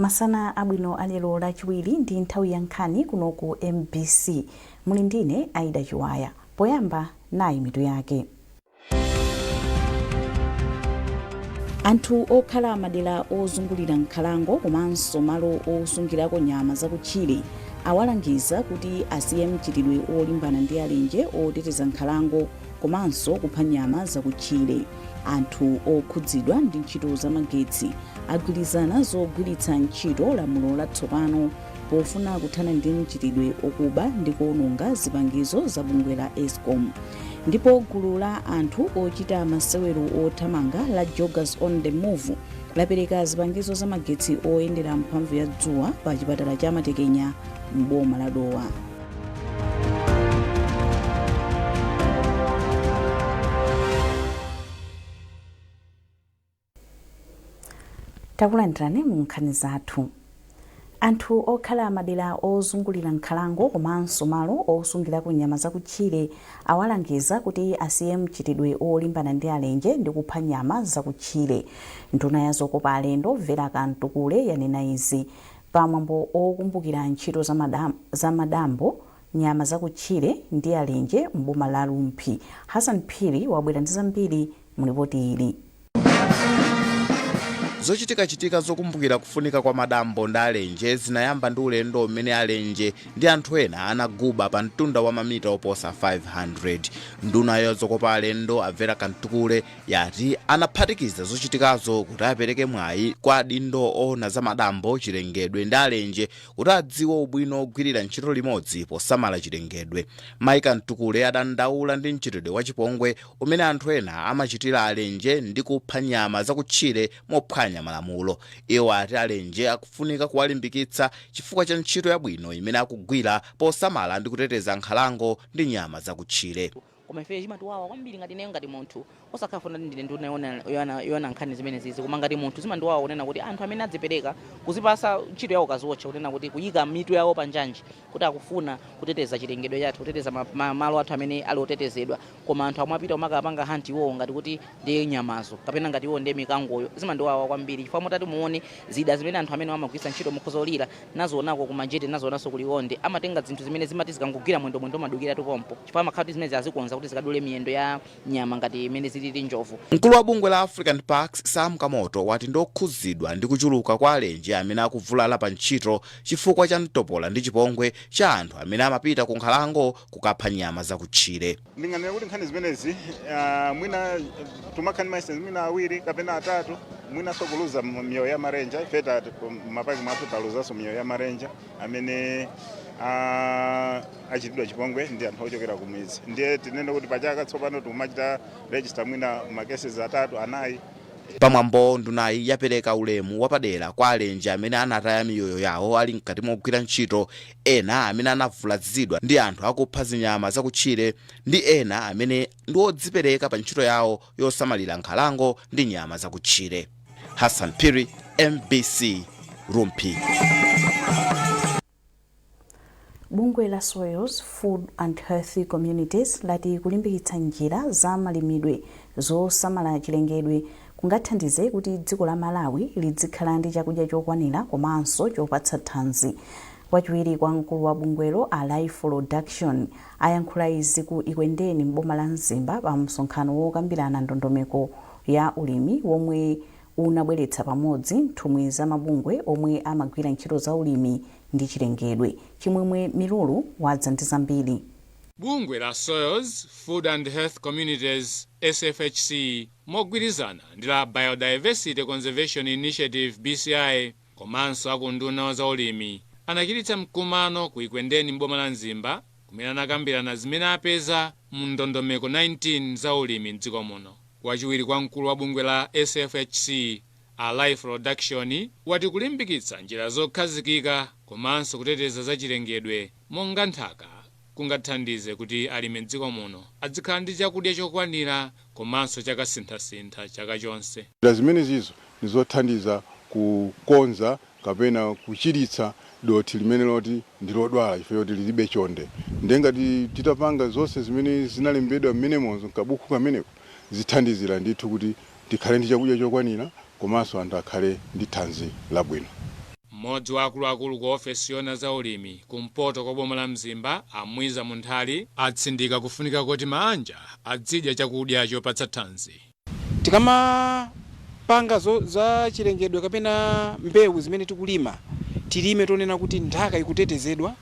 Masana abwino alero Lachiwiri ndi nthawi ya nkhani kuno ku MBC. Muli ndine Aida Chiwaya. Poyamba nayi mitu yake. Anthu okhala madera ozungulira nkhalango komanso malo osungirako nyama zakutchire awalangiza kuti asiye mchitidwe olimbana ndi alenje oteteza nkhalango komanso kupha nyama zakutchire. Anthu okhudzidwa ndi ntchito zamagetsi agwirizana zogwiritsa ntchito lamulo latsopano pofuna kuthana ndi mchitidwe okuba ndi kuononga zipangizo za bungwe la Escom. Ndipo gulu la anthu ochita masewero othamanga la Joggers on the Move lapereka zipangizo za magetsi oyendera mphamvu ya dzuwa pa chipatala cha Matekenya m'boma la Dowa. Takulandirani mu nkhani zathu. Anthu okhala madera ozungulira nkhalango komanso malo osungirako nyama zakutchire awalangiza kuti asiye mchitidwe olimbana ndi alenje ndi kupha nyama zakutchire. Nduna ya zokopa alendo Vera Kamtukule yanena izi pa mwambo okumbukira ntchito za madambo, nyama zakutchire ndi alenje m'boma la Rumphi. Hassan Phiri wabwera ndi zambiri mu lipoti ili. Zochitikachitika zokumbukira kufunika kwa madambo ndi alenje zinayamba ndi ulendo umene alenje ndi anthu ena anaguba pa mtunda wa mamita oposa 500. Nduna ya zokopa alendo a Vera Kamtukule yati anaphatikiza zochitikazo kuti apereke mwayi kwa adindo oona za madambo, chilengedwe ndi alenje kuti adziwe ubwino ogwirira ntchito limodzi posamala chilengedwe. Mayi Kamtukule adandaula ndi mchitidwe wa chipongwe umene anthu ena amachitira alenje ndi kupha nyama zakutchire mophwanya malamulo. Iwo ati alenje akufunika kuwalimbikitsa chifukwa cha ntchito yabwino imene akugwira posamala ndi kuteteza nkhalango ndi nyama zakutchire. Koma ife chimatiwawa kwambiri ngati ineyo ngati munthu, osakhala funa kuti ndine nduna yoona nkhani zimenezizi, koma ngati munthu zimandiwawa kunena kuti anthu amene adzipereka kuzipasa ntchito yawo kaziwotcha, kunena kuti kuyika mitu yawo pa njanji kuti akufuna kuteteza chilengedwe chathu, kuteteza malo athu amene ali otetezedwa, koma anthu amapita kumakapanga hunt iwowo ngati kuti ndiye nyamazo kapena ngati iwo ndiye mikangoyo. Zimandiwawa kwambiri chifukwa mutati muone zida zimene anthu amene amagwiritsa ntchito, mukhoza kulira. Nazionako ku Majete, nazionanso ku Liwonde, amatenga zinthu zimene zimati zikangogwira mwendo, mwendo umadukiratu pompo, chifukwa amakhala kuti zimenezi azikonza kuti zikadule miyendo ya nyama ngati imene zilili njovu. Mkulu wa bungwe la African Parks, Sam Kamoto, wati ndi okhuzidwa ndi kuchuluka kwa alenje amene akuvulala pa ntchito chifukwa cha mtopola ndi chipongwe cha anthu amene amapita ku nkhalango kukapha nyama zakutchire. Ndinganene kuti nkhani zimenezi mwina tumakhala ndi ma incidents mwina awiri kapena atatu, mwinanso kuluza miyoyo ya ma ranger. Ife mapaki mwathu taluzanso miyoyo ya ma ranger amene achitidwa chipongwe ndi anthu ochokera kumidzi. Ndiye tinene kuti pachaka tsopano tikumachita register mwina ma cases atatu, anayi. Pamwambo, ndunayi yapereka ulemu wapadera kwa alenje amene anataya miyoyo yawo ali mkati mogwira ntchito, ena amene anavulazidwa ndi anthu akupha zinyama zakutchire ndi ena amene ndi odzipereka pa ntchito yawo yosamalira nkhalango ndi nyama zakutchire. Hassan Phiri, MBC, Rumphi. Bungwe la Soils, Food and Healthy Communities lati kulimbikitsa njira za malimidwe zosamala chilengedwe kungathandize kuti dziko la Malawi lidzikhala ndi chakudya chokwanira komanso chopatsa thanzi. Wachiwiri kwa mkulu wa bungwelo a Laifolo Daction ayankhula izi ku Ekwendeni m'boma la Mzimba pa msonkhano wokambirana ndondomeko ya ulimi womwe unabweretsa pamodzi nthumwi za mabungwe omwe amagwira ntchito za ulimi ndi chilengedwe. Chimwemwe Milulu wadza ndi zambiri. Bungwe la Soils, Food and Health Communities, SFHC, mogwirizana ndi la Biodiversity Conservation Initiative, BCI, komanso aku unduna wa zaulimi anachititsa mkumano ku Ekwendeni m'boma la Mzimba kumene anakambirana zimene apeza mu ndondomeko 19 za ulimi mdziko muno. Wachiwiri kwa mkulu wa bungwe la SFHC a Laifolo Daction wati kulimbikitsa njira zokhazikika komanso kuteteza zachilengedwe monga nthaka kungathandize kuti alimi mdziko muno adzikhala ndi chakudya chokwanira komanso chakasinthasintha chaka chonse. Njira zimenezizo ndi zothandiza kukonza kapena kuchiritsa dothi limene loti ndi lodwala chifukwa choti lilibe chonde. Ndiye ngati titapanga zonse zimene zinalembedwa mmenemozo m'kabuku kameneko, zithandizira ndithu kuti tikhale ndi chakudya chokwanira komanso anthu akhale ndi thanzi labwino. Mmodzi wa akuluakulu ku ofesi yoona za ulimi kumpoto kwa boma la Mzimba, Amwiza Munthali, atsindika kufunika kuti maanja adzidya chakudya chopatsa thanzi. Tikamapanga za chilengedwe kapena mbewu zimene tikulima, tilime tonena kuti nthaka ikutetezedwa,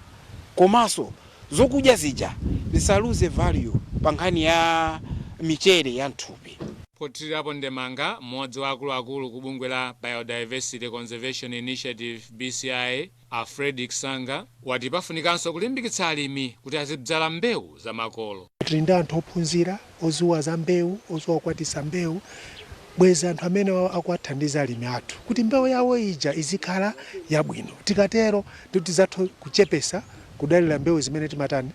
komanso zokudya zija zisaluze value pa nkhani ya michere ya mthupi. Pothirirapo ndemanga, mmodzi wa akuluakulu ku bungwe la Biodiversity Conservation Initiative, BCI, a Fredrick Sanga, wati pafunikanso kulimbikitsa alimi kuti azidzala mbewu zamakolo. Tili ndi anthu ophunzira oziwa za mbewu, oziwa kukwatisa mbewu. Bwezi anthu amene akuwathandiza alimi athu kuti mbewu yawo ija izikhala yabwino. Tikatero ndikuti tizatha kuchepesa kudalira mbewu zimene timatani,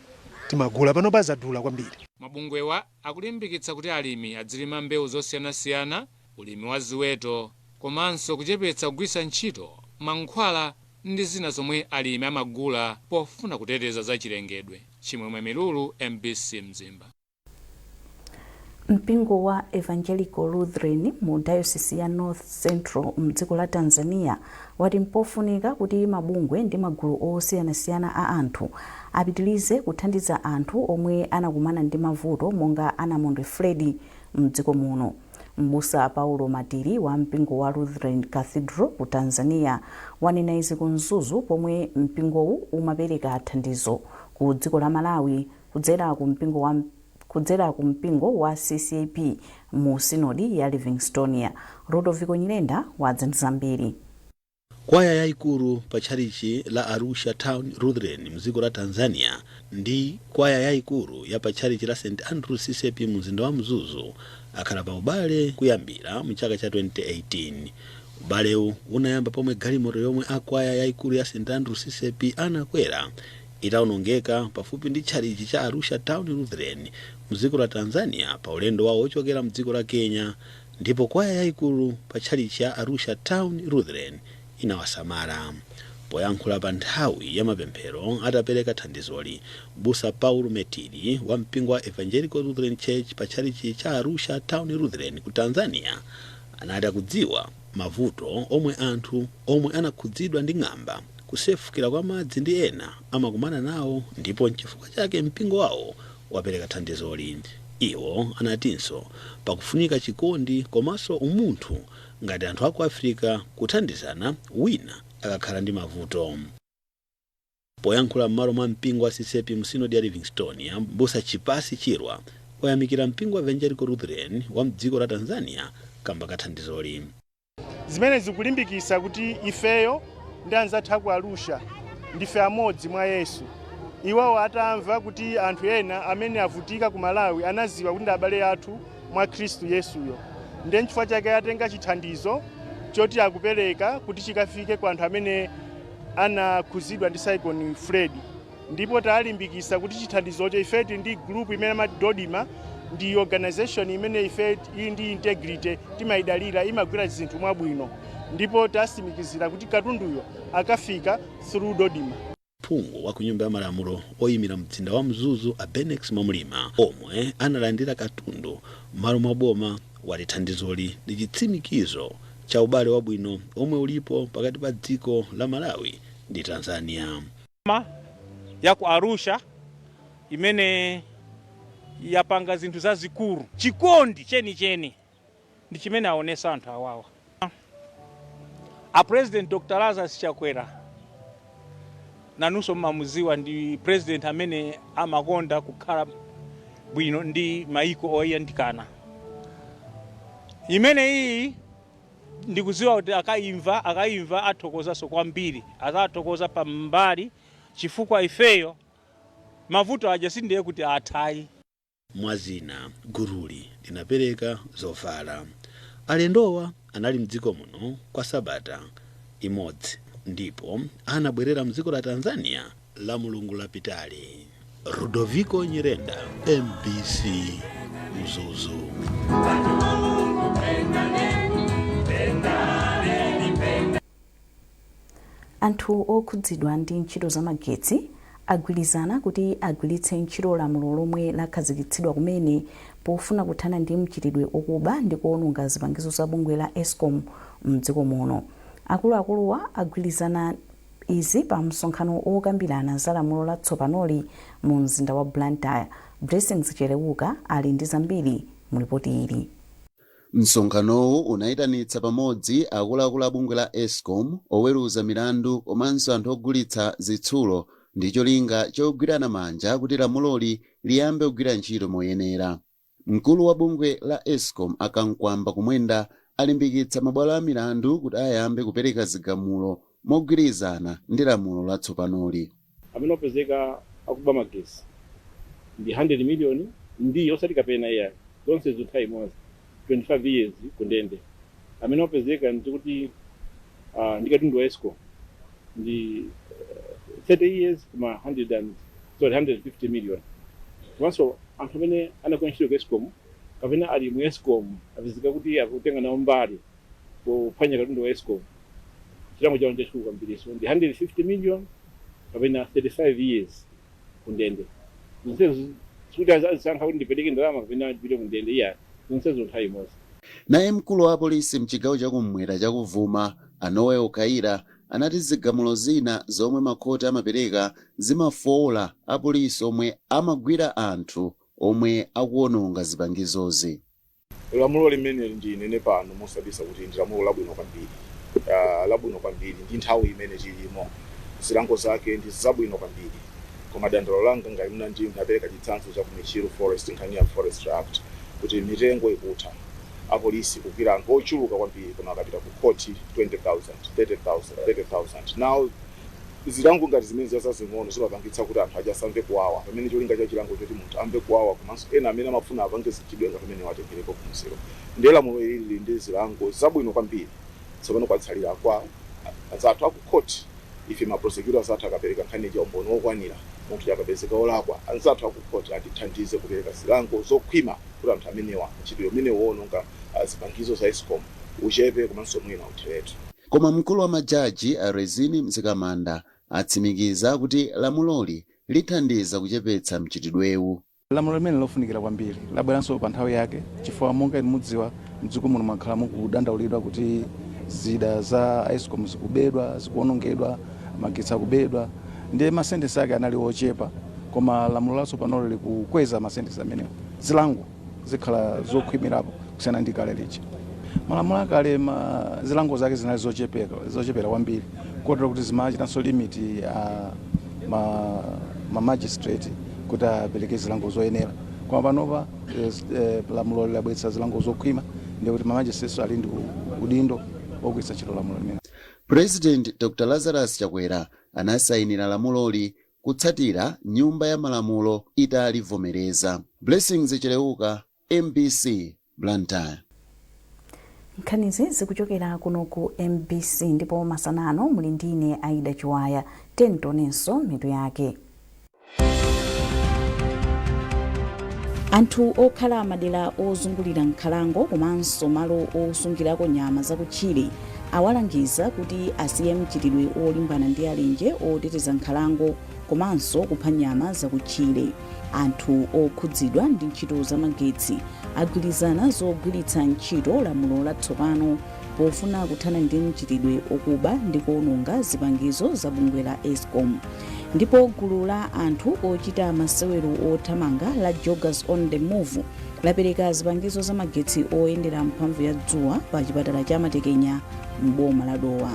timagula. Panopa zadula kwambiri. Mabungwewa akulimbikitsa kuti alimi adzilima mbewu zosiyanasiyana, ulimi wa ziweto, komanso kuchepetsa kugwiritsa ntchito mankhwala ndi zina zomwe alimi amagula pofuna kuteteza zachilengedwe. Chimwemwe Milulu, MBC, Mzimba. Mpingo wa Evangelical Lutheran mu Diocese ya North Central mdziko la Tanzania wati mpofunika kuti mabungwe ndi magulu osiyanasiyana a anthu apitirize kuthandiza anthu omwe anakumana ndi mavuto monga anamondwe Freddy mdziko muno. Mbusa Paulo Matiri wa mpingo wa Lutheran Cathedral ku Tanzania wanena izi ku Mzuzu pomwe mpingowu umapereka thandizo ku dziko la Malawi kudzera ku mpingo wa CCAP mu Sinodi ya Livingstonia. Rodoviko Nyirenda wadza ndi zambiri. Kwaya yayikulu pa tchalichi la Arusha Town Lutheran mdziko la Tanzania ndi kwaya yayikulu ya pa tchalichi la St Andrews CCAP mu mzinda wa Mzuzu akhala pa ubale kuyambira mu chaka cha 2018. Ubalewu unayamba pomwe galimoto yomwe akwaya yayikulu ya St Andrews CCAP anakwera itawonongeka pafupi ndi tchalichi cha Arusha Town Lutheran mdziko la Tanzania pa ulendo wawo ochokera mdziko la Kenya, ndipo kwaya yayikulu pa tchalichi ya Arusha Town Lutheran inawasamala. Poyankhula pa nthawi ya mapemphero atapereka thandizoli, Busa Paulo Metili wa mpingo wa Evangelical Lutheran Church pa tchalichi cha Arusha Town Lutheran ku Tanzania anati akudziwa mavuto omwe anthu omwe anakhudzidwa ndi ng'amba, kusefukira kwa madzi ndi ena amakumana nawo, ndipo nchifukwa chake mpingo wawo wapereka thandizoli. Iwo anatinso pakufunika chikondi komanso umunthu ngati anthu aku Africa kuthandizana wina akakhala ndi mavuto. Poyankhula m'malo mwa mpingo wa CCAP mu Sinodi ya Livingstonia, Mbusa Chipasi Chirwa wayamikira mpingo wa Evangelical Lutheran wa mdziko la Tanzania kamba ka thandizoli. Zimene zikulimbikitsa kuti ifeyo ndi anzathu aku Arusha ndife amodzi mwa Yesu. Iwowo atamva kuti anthu ena amene avutika ku Malawi, anaziwa kuti ndi abale athu mwa Khristu Yesuyo. Ndiye nchifukwa chake atenga chithandizo choti akupereka kuti chikafike ku anthu amene anakhuzidwa ndi Cyclone Freddy, ndipo talimbikisa kuti chithandizocho, ife tili ndi group imene amati Dodima, ndi organization imene ife ili ndi integrity, timayidalira, imagwira zinthu mwabwino, ndipo tasimikizira kuti katunduyo akafika through Dodima. Phungu wa ku Nyumba ya Malamulo oyimira mzinda wa Mzuzu, a Benex Mwamulima, omwe analandira katundu m'malo mwa boma, wati thandizoli ndi chitsimikizo cha ubale wabwino omwe ulipo pakati pa dziko la Malawi ndi Tanzania. Ya ku Arusha imene yapanga zinthu zazikulu, chikondi chenicheni ndi chimene aonesa anthu awawa. A President Dr Lazarus Chakwera, nanunso mmamuziwa, ndi president amene amakonda kukhala bwino ndi maiko oyandikana. Imene iyi ndikuziwa kuti akayimva athokozanso kwambiri, azathokoza pambali, chifukwa ifeyo mavuto aja sindiye kuti athayi. Mwazina, gululi linapereka zovala. Alendowa anali mdziko muno kwa sabata imodzi ndipo anabwerera mdziko la Tanzania la Mulungu lapitali. Rudoviko Nyirenda, MBC, Mzuzu. Anthu okhudzidwa ndi ntchito zamagetsi agwirizana kuti agwiritse ntchito lamulo lomwe lakhazikitsidwa kumene pofuna kuthana ndi mchitidwe okuba ndi kuononga zipangizo za bungwe la ESCOM mdziko muno. Akuluakuluwa agwirizana izi pa msonkhano wokambirana za lamulo latsopanoli mu mzinda wa Blantyre. Blessings Chereuka ali ndi zambiri mu ripoti ili. Msonkhanowu unayitanitsa pamodzi akuluakulu a bungwe la ESCOM, oweruza milandu komanso anthu ogulitsa zitsulo ndi cholinga chogwirana manja kuti lamuloli liyambe kugwira ntchito moyenera. Mkulu wa bungwe la ESCOM, a Kamkwamba Kumwenda, alimbikitsa mabwalo a milandu kuti ayambe kupereka zigamulo mogwirizana ndi lamulo latsopanoli. Amene wapezeka akuba magesi ndi 100 million ndi osati kapena iyayi, zonse zitha imodzi, 25 years kundende. Amene wapezeka ndikuti ndi katundu wa ESCOM ndi 30 years kuma 100 and, sorry, 150 million. Komanso anthu amene anagwira ntchito ku ESCOM kapena ali mu ESCOM apezeka kuti akutenga nawo mbali pophwanya katundu wa ESCOM, chilango chawo chachikulu kwambiriso ndi 150 million kapena 35 years kundende. Zonsezo sikuti azisankha kuti ndipereke ndalama kapena ndipite kundende, iya, zonsezo nthawi imodzi. Naye mkulu wa apolisi mchigawo chakummwera chakuvuma, a Noel Kaira, anati zigamulo zina zomwe makhoti amapereka zimafowola apolisi omwe amagwira anthu omwe akuwononga zipangizozi. Lamulo limene ndinene pano mosabisa kuti ndi lamulo labwino kwambiri, labwino kwambiri ndi nthawi imene tilimo. Zilango zake ndi zabwino kwambiri, koma dandaulo langa, ngati muna ndi napereka chitsanzo cha ku Michiru Forest, nkhani ya Forest Act, kuti mitengo ikutha, apolisi kugwira anthu ochuluka kwambiri, koma akapita ku khoti 20,000, 30,000, 30,000. Now zilango ngati zimene zazing'ono zimapangitsa kuti anthu aja asamve kuwawa, pamene cholinga cha chilango choti munthu amve kuwawa, komanso ena amene amafuna apange zichidwe ngati amene watengerepo phunziro. Ndiye lamulo ili lili ndi zilango zabwino kwambiri. Tsopano kwatsalira kwa anzathu aku khoti. Ife ma prosecutors athu akapereka nkhani ija, umboni wokwanira, munthu akapezeka olakwa, anzathu aku khoti atithandize kupereka zilango zokhwima kuti anthu amenewa ntchito imene wononga zipangizo za ESCOM uchepe komanso mwina utheretu. Koma mkulu wa majaji, a Rezini Mzikamanda, atsimikiza kuti lamuloli lithandiza kuchepetsa mchitidwewu. Lamulo limene lofunikira kwambiri labweranso pa nthawi yake, chifukwa monga inu mudziwa, mdziko muno mwakhala mukudandaulidwa kuti zida za ESCOM zikubedwa, zikuwonongedwa, magetsi akubedwa, ndiye ma sentence ake anali ochepa. Koma lamulo latsopanolo likukweza ma sentence amenewo, zilango zikhala zokhwimirapo kusiyana ndi kale lija. Malamulo akale ma zilango zake zinali zochepeka, zochepera kwambiri, kotero kuti zimachitanso limit a ma magistrate kuti apereke zilango zoyenera. Koma panopa lamulo labweretsa zilango zokhwima, ndiye kuti ma magistrates ali ndi udindo wogwiritsa ntchito lamulo limene. President Dr Lazarus Chakwera anasayinira lamuloli kutsatira Nyumba ya Malamulo italivomereza. Blessings Chereuka, MBC, Blantyre. Nkhanizi zikuchokera kuno ku MBC ndipo masanano muli ndine Aida Chiwaya. Tionenso mitu yake. Anthu okhala madera ozungulira nkhalango komanso malo osungirako nyama zakutchire awalangiza kuti asiye mchitidwe olimbana ndi alenje oteteza nkhalango komanso kupha nyama zakutchire. Anthu okhudzidwa ndi ntchito zamagetsi agwirizana zogwiritsa ntchito lamulo latsopano pofuna kuthana ndi mchitidwe okuba ndi kuononga zipangizo za bungwe la ESCOM. Ndipo gulu la anthu ochita masewero othamanga la Joggers on the Move lapereka zipangizo zamagetsi oyendera mphamvu ya dzuwa pa chipatala cha Matekenya m'boma la Dowa.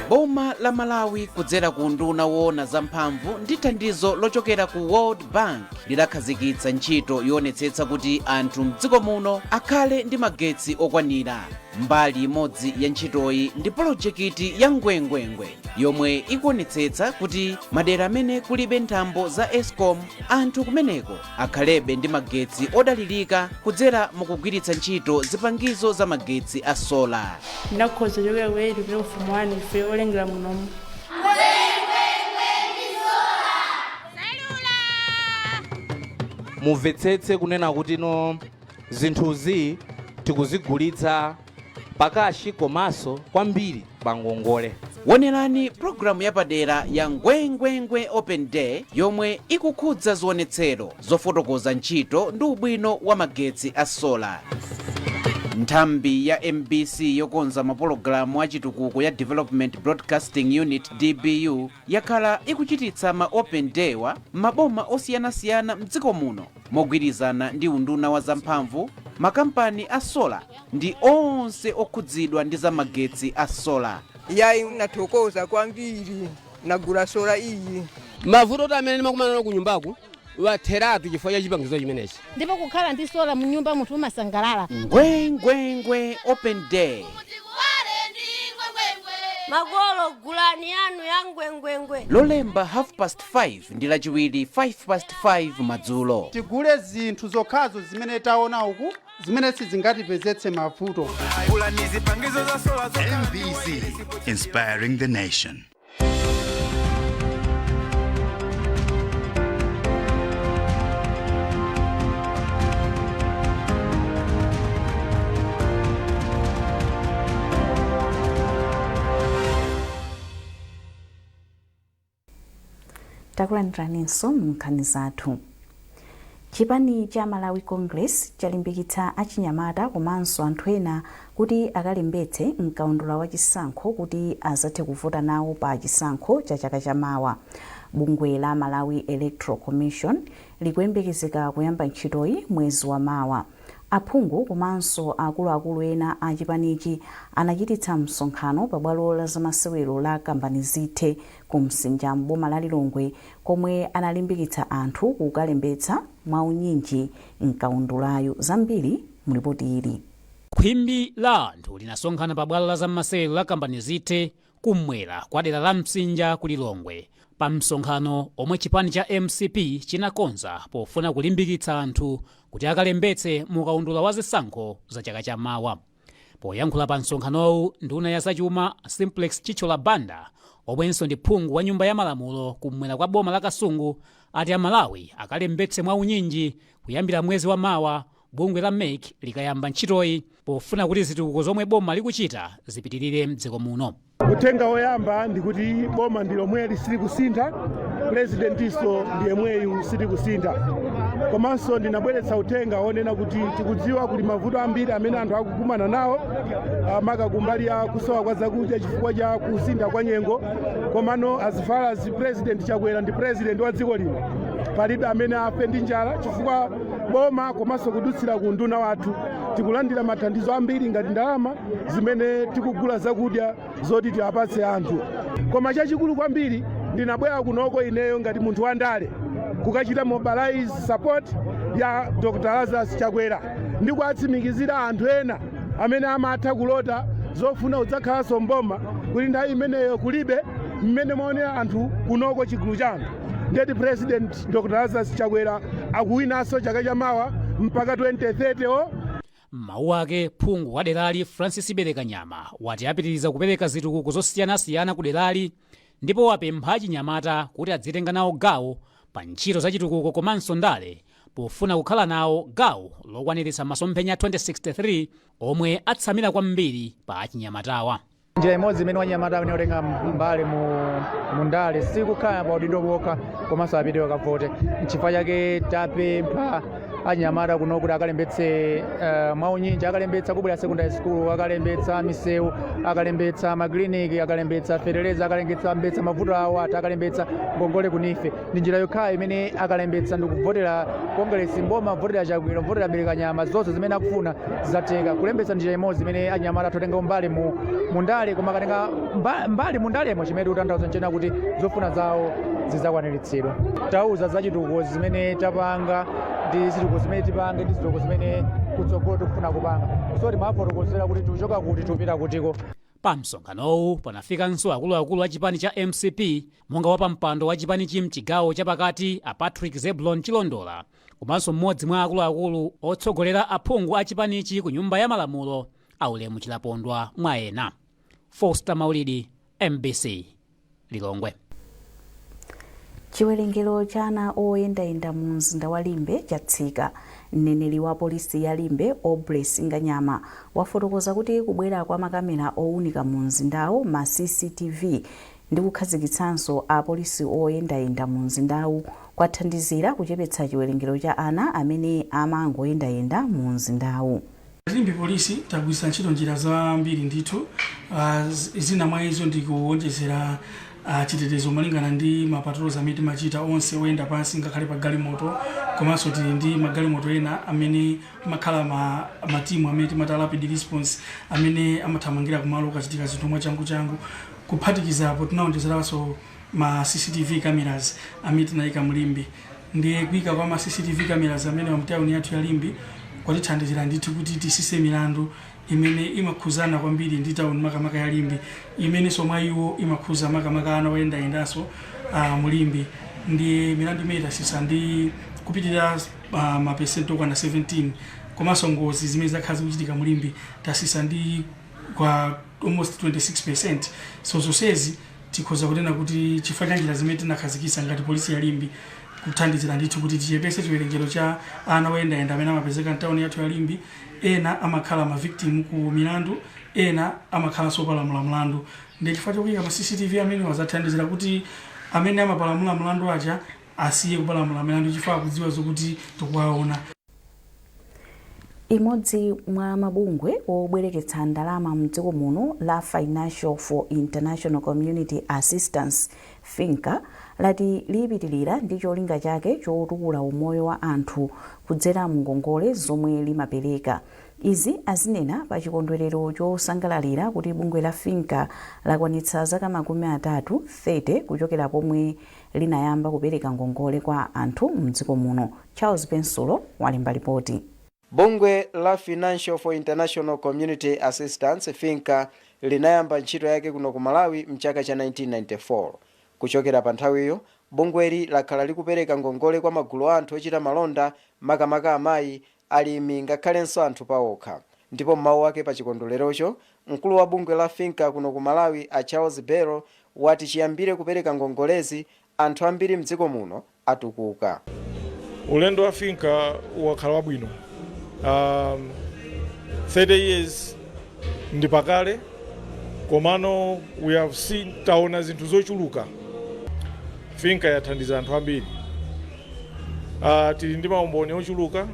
Boma la Malawi kudzera ku unduna woona zamphamvu ndi thandizo lochokera ku World Bank lidakhazikitsa ntchito yoonetsetsa kuti anthu mdziko muno akhale ndi magetsi okwanira. Mbali imodzi ya ntchitoyi ndi polojekiti ya Ngwengwengwe yomwe ikuonetsetsa kuti madera amene kulibe nthambo za ESCOM, anthu kumeneko akhalebe ndi magetsi odalirika kudzera mukugwiritsa ntchito zipangizo za magetsi a solar. Ndinakhoza kuchokera ku 8 kupita ku form 1 ife olengera munomu. Mumvetsetse kunena kuti no, zinthuzi tikuzigulitsa pa cash komanso kwambiri pa ngongole. Wonerani pulogalamu yapadera ya Ngwengwengwe Open Day yomwe ikukhudza ziwonetsero zofotokoza ntchito ndi ubwino wa magetsi a sola. Nthambi ya MBC yokonza mapologalamu achitukuko ya Development Broadcasting Unit, DBU, yakhala ikuchititsa ma Open Day wa maboma osiyanasiyana mdziko muno mogwirizana ndi unduna wa zamphamvu, makampani a sola ndi onse okhudzidwa ndi za magetsi a sola. Yayi, nathokoza kwambiri, nagula sola iyi. Mavuto amene ndimakumana nawo ku nyumbaku watheratu chifukwa cha chipangizo chimenechi. Ndipo kukhala ndi sola munyumba munthu umasangalala. Ngwengwengwe Open Day. Makolo, gulani yanu ya Ngwengwengwe. Lolemba 5:30 ndi Lachiwiri 5:05 madzulo. Tigule zinthu zokhazo zimene taona uku zimene sizingatipezetse mavuto. MBC, inspiring the nation. Takulandiraninso mu nkhani zathu. Chipani cha Malawi Congress chalimbikitsa achinyamata komanso anthu ena kuti akalembetse mkaundula wa chisankho kuti azathe kuvota nawo pa chisankho cha chaka chamawa. Bungwe la Malawi Electoral Commission likuyembekezeka kuyamba ntchitoyi mwezi wa mawa. Aphungu komanso akuluakulu ena a chipanichi anachititsa msonkhano pa bwalo la zamasewero la Kambanizithe ku Msinja m'boma la Lilongwe komwe analimbikitsa anthu kukalembetsa mwaunyinji mkaundulayu. Zambiri mulipoti ili. Khwimbi la anthu linasonkhana pa bwalo la zamasewero la Kambanizithe kumwera kwa dera la Msinja ku Lilongwe pa msonkhano omwe chipani cha MCP chinakonza pofuna kulimbikitsa anthu kuti akalembetse mukaundula wa zisankho za chaka chamawa. Poyankhula pa msonkhanowu, nduna ya zachuma Simplex Chithyola Banda, omwenso ndi phungu wa nyumba ya malamulo kumwera kwa boma la Kasungu, ati Amalawi akalembetse mwaunyinji kuyambira mwezi wa mawa bungwe la MEC likayamba ntchitoyi pofuna kuti zitukuko zomwe boma likuchita zipitirire mdziko muno. Uthenga woyamba ndikuti boma ndi lomweli, silikusintha, purezidentiso ndi yemweyu, sitikusintha. Komanso ndinabweretsa uthenga wonena kuti tikudziwa kuli mavuto ambiri amene anthu akukumana nawo, maka kumbali ya kusowa kwa zakudya chifukwa cha kusintha kwa nyengo. Komano as far as President Chakwera ndi president wa dziko lino, palibe amene afe ndi njala, chifukwa boma komanso kudutsira ku nduna wathu tikulandira mathandizo ambiri ngati ndalama zimene tikugula zakudya zoti tiwapatse anthu. Koma chachikulu kwambiri, ndinabwera kunoko ineyo ngati munthu wandale kukachita mobilize support ya Dr Lazarus Chakwera ndi kuwatsimikizira anthu ena amene amatha kulota zofuna kudzakhalanso mboma kuti nthawi imeneyo kulibe. Mmene mwaonera anthu kunoko, chigulu cha anthu, ndeti President Dr Lazarus Chakwera akuwinanso chaka chamawa mpaka 2030 o. M'mawu ake, phungu wa derali Francis Berekanyama wati apitiriza kupereka zitukuko zosiyanasiyana ku derali ndipo wapempha achinyamata kuti adzitenga nawo gawo pa ntchito za chitukuko komanso ndale pofuna kukhala nawo gawo lokwaniritsa masomphenya 2063 omwe atsamira kwambiri pa achinyamatawa. Njira imodzi imene wanyamata amene otenga mbali mu ndale sikukhala pa udindo pokha, komanso apite wakavote. Nchifukwa chake tapempha anyamata kuno kuti akalembetse mwaunyinji. Akalembetsa, kubwera secondary school, akalembetsa misewu, akalembetsa makliniki, akalembetsa fetereza, akalembetsa mavuto awo ati akalembetsa ngongole ku NEEF. Ndi njira yokhayo imene akalembetsa ndikuvotera Kongresi mboma, kuvotera Chakwera, kuvotera Berekanyama, zonse zimene akufuna zatheka. Kulembetsa njira imodzi imene anyamata athu mbali mu ndale, koma akatenga mbali mu ndalemo, chimene tikutanthauza nchena kuti zofuna zawo zidzakwaniritsidwa. Tauza za chitukuko zimene tapanga ndi zitukuko zimene tipange ndi zitukuko zimene kutsogolo tikufuna kupanga, so timafotokozera kuti tikuchoka kuti, tikupita kutiko. Pa msonkhanowu panafikanso akuluakulu a chipani cha MCP monga wapampando wa chipanichi mchigawo chapakati a Patrick Zebulon Chilondola, komanso mmodzi mwa akuluakulu otsogolera aphungu a chipanichi ku nyumba ya malamulo Aulemu Chilapondwa, mwa ena. Foster Maulidi, MBC, Lilongwe. Chiwerengero cha ana oyendayenda mu mzinda wa Limbe chatsika. Mneneri wa polisi ya Limbe, Aubrey Singanyama, wafotokoza kuti kubwera kwa makamera owunika mu mzindawu, ma CCTV, ndi kukhazikitsanso apolisi oyendayenda mu mzindawu kwathandizira kuchepetsa chiwerengero cha ana amene amangoyendayenda mu mzindawu. Limbe Polisi tagwiritsa ntchito njira zambiri ndithu. Zina mwa izo ndi kuwonjezera chitetezo malingana ndi ma patrols amene timachita onse oyenda pansi ngakhale pa galimoto, komanso tili ndi magalimoto ena amene amakhala matimu amene timati rapid response, amene amathamangira kumalo kukachitika zinthu mwachanguchangu. Kuphatikizapo, tinawonjezeranso ma CCTV cameras amene tinayika mu Limbe. Ndiye kuyika kwa ma CCTV cameras amene mu town yathu ya Limbe kwatithandizira ndithu kuti tisise milandu imene imakhuzana kwambiri ndi town, makamaka ya Limbe, imenenso mwa iwo imakhuza makamaka ana oyendayendanso mu Limbe. Ndi milandu imene tasisa ndi kupitirira mapesenti okwana 17, komanso ngozi zimene zakhala zikuchitika mu Limbe tasisa ndi kwa almost 26. So zonsezi tikhoza kunena kuti chifukwa cha njira zimene tinakhazikitsa ngati polisi ya Limbe, kuthandizira ndithu kuti tichepese chiwerengero cha ana oyendayenda amene amapezeka mtawuni yathu ya Limbe. Ena amakhala ma victim ku milandu, ena amakhalanso opalamula mlandu. Ndi chifukwa chokuyika ma CCTV amene wazathandizira kuti amene amapalamula mlandu aja asiye kupalamula milandu, chifukwa akudziwa zokuti tikuwaona. Imodzi mwa mabungwe obwereketsa ndalama mdziko muno la Financial for International Community Assistance, FINCA, lati lipitilira ndi cholinga chake chotukula umoyo wa anthu kudzera mngongole zomwe limapereka. Izi azinena pa chikondwerero chosangalalira kuti bungwe la FINCA lakwanitsa zaka 30, 30, kuchokera pomwe linayamba kupereka ngongole kwa anthu mdziko muno. Charles Pensulo walemba ripoti. Bungwe la Financial for International Community Assistance, FINCA, linayamba ntchito yake kuno ku Malawi mchaka cha 1994. Kuchokera pa nthawiyo, bungweli lakhala likupereka ngongole kwa magulu a anthu ochita malonda, makamaka amayi, alimi, ngakhalenso anthu paokha. Ndipo mmawu ake pa chikondwererocho, mkulu wa bungwe la FINCA kuno ku Malawi, a Charles Belo, wati chiyambire kupereka ngongolezi, anthu ambiri mdziko muno atukuka. Ulendo wa FINCA wakhala wabwino. 30 years ndi pakale, komano we have seen, taona zinthu zochuluka. FINCA yathandiza anthu ambiri. Tili ndi maumboni ochuluka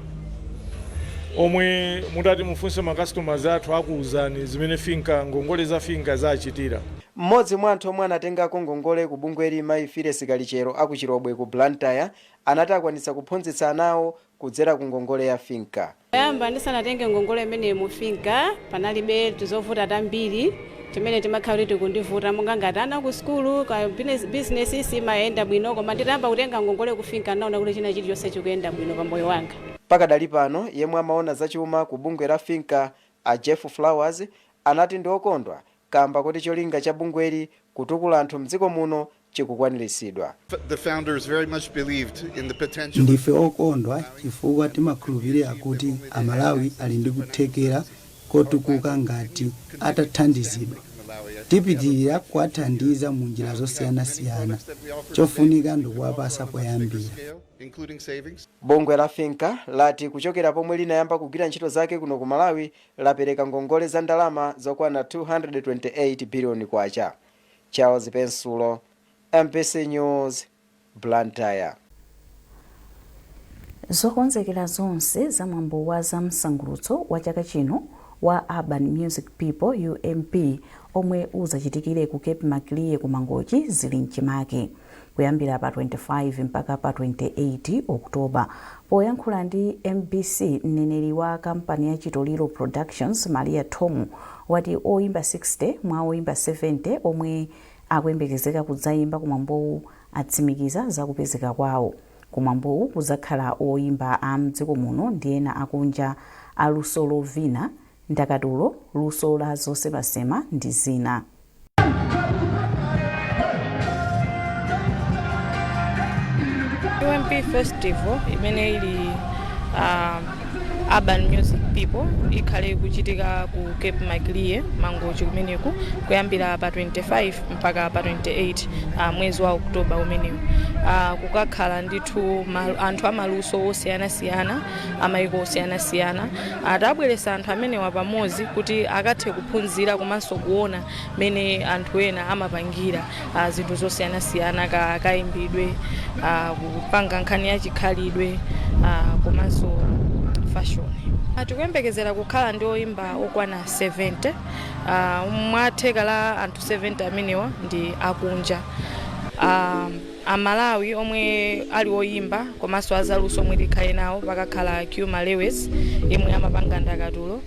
omwe mutati mufunse ma customers athu, akuwuzani zimene FINCA, ngongole za FINCA zachitira. Mmodzi mwa anthu omwe anatengako ngongole ku bungweli, mayi Files Kalichero aku Chirobwe ku Blantyre, anati akwanitsa kuphunzitsa ana awo kudzera ku ngongole ya FINCA. Poyamba ndisanatenge ngongole imeneyi mu FINCA, panalibe tizovuta tambiri timene timakhala kuti tikundivuta, monga ngati ana ku sukulu ka business simayenda bwino, koma nditayamba kutenga ngongole ku FINCA, naona kuti china chilichonse chikuyenda bwino pa moyo wanga. Pakadali pano, yemwe amaona zachuma ku bungwe la FINCA, a Jeff Flowers, anati ndi okondwa kamba kuti cholinga cha bungweli kutukula anthu mdziko muno chikukwaniritsidwa. The founders very much believed in the potential. Ndife okondwa chifukwa timakhulupirira kuti Amalawi ali ndi kuthekera kotukuka ngati atathandizidwa. Tipitirira kuwathandiza mu njira zosiyanasiyana. Chofunika ndikuwapasa poyambira. Including savings. Bungwe la FINCA lati kuchokera pomwe linayamba kugwira ntchito zake kuno ku Malawi, lapereka ngongole za ndalama zokwana 228 biliyoni kwacha. Charles Pensulo, MBC News, Blantyre. Zokonzekera zonse za mwambo wa zamsangulutso wa chaka chino wa Urban Music People, UMP, omwe uzachitikire ku Cape Maclear ku Mangochi zili mchimake kuyambira pa 25 mpaka pa 28 Oktoba. Poyankhula ndi MBC, mneneri wa kampani ya Chitoliro Productions, Maria Tomu, wati oyimba 60 mwa oyimba 70 omwe akuyembekezeka kudzayimba kumwambowu atsimikiza zakupezeka kwawo. Kumwambowu kudzakhala oyimba a mdziko muno ndi ena akunja aluso lovina, ndakatulo, luso la zosemasema ndi zina. UMP Festival imene ili Urban Music People ikhale kuchitika ku Cape Maclear, Mangochi kumeneku, kuyambira pa 25 mpaka pa 28 mwezi wa Oktoba umenewu. Kukakhala ndithu anthu amaluso osiyanasiyana, amayiko osiyanasiyana. Atabweresa anthu amenewa pamodzi kuti akathe kuphunzira komanso kuona mene anthu ena amapangira zinthu zosiyanasiyana, kayimbidwe, kupanga nkhani ya chikhalidwe, komanso fashion. Tikuyembekezera kukhala ndi oyimba okwana 70. Mwatheka la anthu 70 amenewa ndi akunja. Amalawi omwe ali oyimba komanso azaluso omwe tikhale nawo, pakakhala Cuma Lewis yemwe amapanga ndakatulo.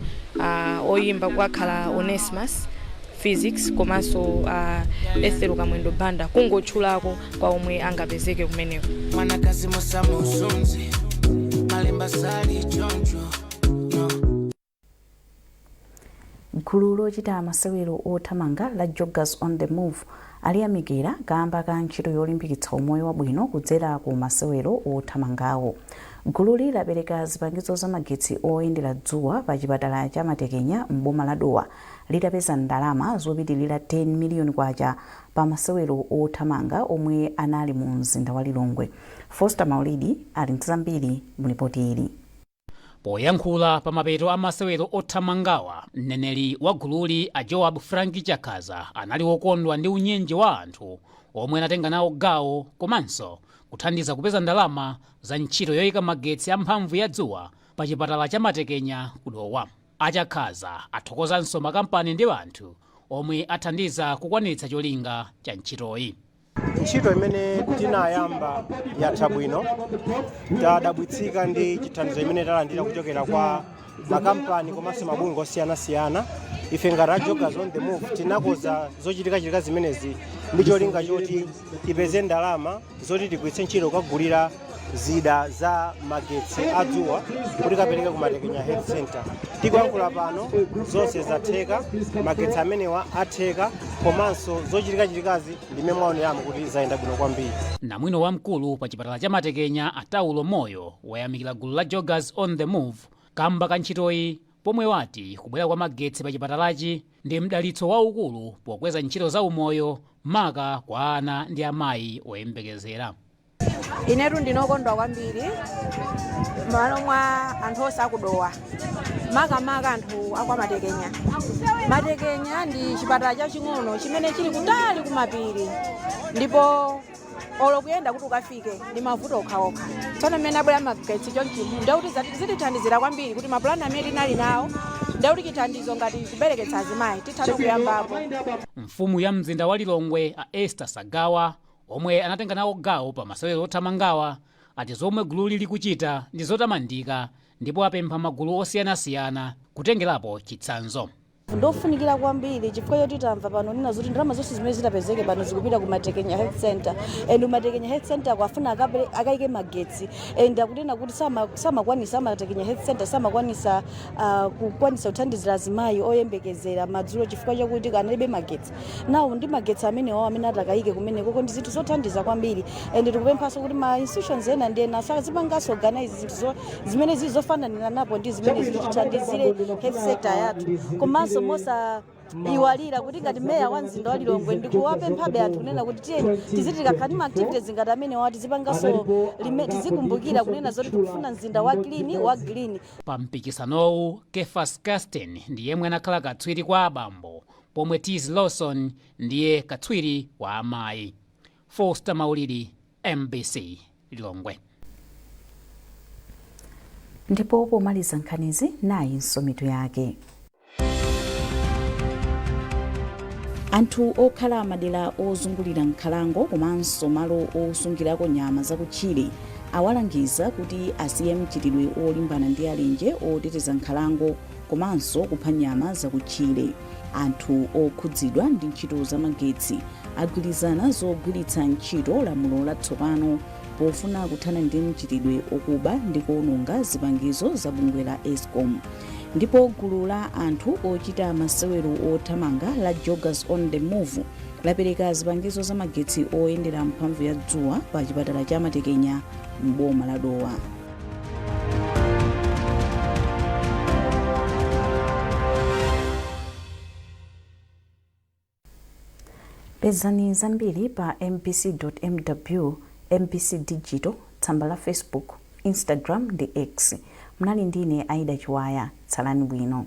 Oyimba kukakhala Onesimus Physics komanso Ethel Kamwendo Banda, kungotchulako kwa omwe angapezeke kumeneko. Mwanakazi musamuzunze, malemba sali choncho, no. Gulu lochita masewero othamanga la Joggers on the Move aliyamikira kamba ka ntchito yolimbikitsa umoyo wabwino kudzera ku masewero othamangawo. Gululi lapereka zipangizo zamagetsi oyendera dzuwa pa chipatala cha Matekenya m'boma la Dowa, litapeza ndalama zopitilira 10 miliyoni kwacha pa masewero othamanga omwe anali mu mzinda wa Lilongwe. Foster Maulidi ali ndi zambiri mu ripoti ili. Poyankhula pa mapeto a masewero othamangawa, mneneri wa gululi a Joab Frank Chakhaza anali wokondwa ndi unyinji wa anthu omwe anatenga nawo gawo komanso kuthandiza kupeza ndalama za ntchito yoyika magetsi amphamvu ya dzuwa pa chipatala cha Matekenya ku Dowa. Achakhaza athokozanso makampani ndi anthu omwe athandiza kukwaniritsa cholinga cha ntchitoyi. Ntchito imene tinayamba yatha bwino. Tadabwitsika ndi chithandizo imene talandira kuchokera kwa makampani komanso mabungwe osiyanasiyana. Ife ngati a Joggers on the Move tinakonza zochitikachitika zimenezi ndi cholinga choti tipeze ndalama zoti tigwiritse ntchito kukagulira zida za magetsi adzuwa kuti kapereke ku Matekenya Health Center. Tikuyankhula pano zonse zatheka, magetsi amenewa atheka, komanso zochitikachitikazi ndimene mwaoneramo kuti zayenda bwino kwambiri. Namwino wamkulu pa chipatala cha Matekenya a Taulo Moyo wayamikira gulu la Joggers on the Move kamba ka ntchitoyi, pomwe wati kubwera kwa magetsi pa chipatalachi ndi mdalitso waukulu pokweza ntchito za umoyo, maka kwa ana ndi amayi oyembekezera. Inetu ndinokondwa kwambiri m'malo mwa anthu onse akuDowa, makamaka anthu akwaMatekenya. Matekenya ndi chipatala chaching'ono chimene chili kutali kumapiri, ndipo olo kuyenda kuti ukafike ndi mavuto okhaokha. Tsono mmene abwera magetsi chonchimu, ndekuti zitithandizira kwambiri kuti mapulani amene tinali nawo, ndekuti chithandizo ngati kubereketsa azimayi titha kuyambapo. Mfumu ya mzinda wa Lilongwe a Esther Sagawa, omwe anatenga nawo gawo pa masewero othamangawa, ati zomwe gululi likuchita ndi zotamandika ndipo apempha magulu osiyanasiyana kutengerapo chitsanzo. Ndofunikira kwambiri chifukwa choti tamva pano nena zoti ndalama zonse zimene zitapezeke pano zikupita ku Matekenya Health Center, and Matekenya Health Center akufuna akayike magetsi, and akunena kuti samakwanisa, Matekenya Health Center samakwanisa kukwanisa kuthandizira azimayi oyembekezera madzulo chifukwa chakuti analibe magetsi. Nawo ndi magetsi amenewawo amene atakayike kumeneko, ndi zinthu zothandiza kwambiri, and tikupemphanso kuti ma institutions ena ndi ena azipanganso organize zinthu zimene zili zofananira napo ndi zimene zitithandizire health sector yathu. Komanso mosaiwalira kuti ngati meya wa mzinda wa Lilongwe ndikuwapemphabe anthu kunena kuti tiyeni tiziti tikakhala ndi ma activities ngati amenewa, tizipanganso tizikumbukira kunena zoti tikufuna mzinda wa clean, wa green. Pa mpikisanowu, Kefas Casten ndi yemwe anakhala katswiri kwa abambo, pomwe Tiz Lawson ndiye katswiri wa amayi. Foster Maulidi, MBC, Lilongwe. Ndipo pomaliza nkhanizi, nayinso mitu yake. Anthu okhala madera ozungulira nkhalango komanso malo osungirako nyama zakutchire awalangiza kuti asiye mchitidwe olimbana ndi alenje oteteza nkhalango komanso kupha nyama zakutchire. Anthu okhudzidwa ndi ntchito zamagetsi agwirizana zogwiritsa ntchito lamulo latsopano pofuna kuthana ndi mchitidwe okuba ndi kuononga zipangizo za bungwe la ESCOM. Ndipo gulu la anthu ochita masewero othamanga la Joggers on the Move lapereka zipangizo za magetsi oyendera mphamvu ya dzuwa pa chipatala cha Matekenya m'boma la Dowa. Pezani zambiri pa mbc.mw, MBC Digital, tsamba la Facebook, Instagram ndi X. Mnali ndine Aida Chiwaya. Tsalani bwino.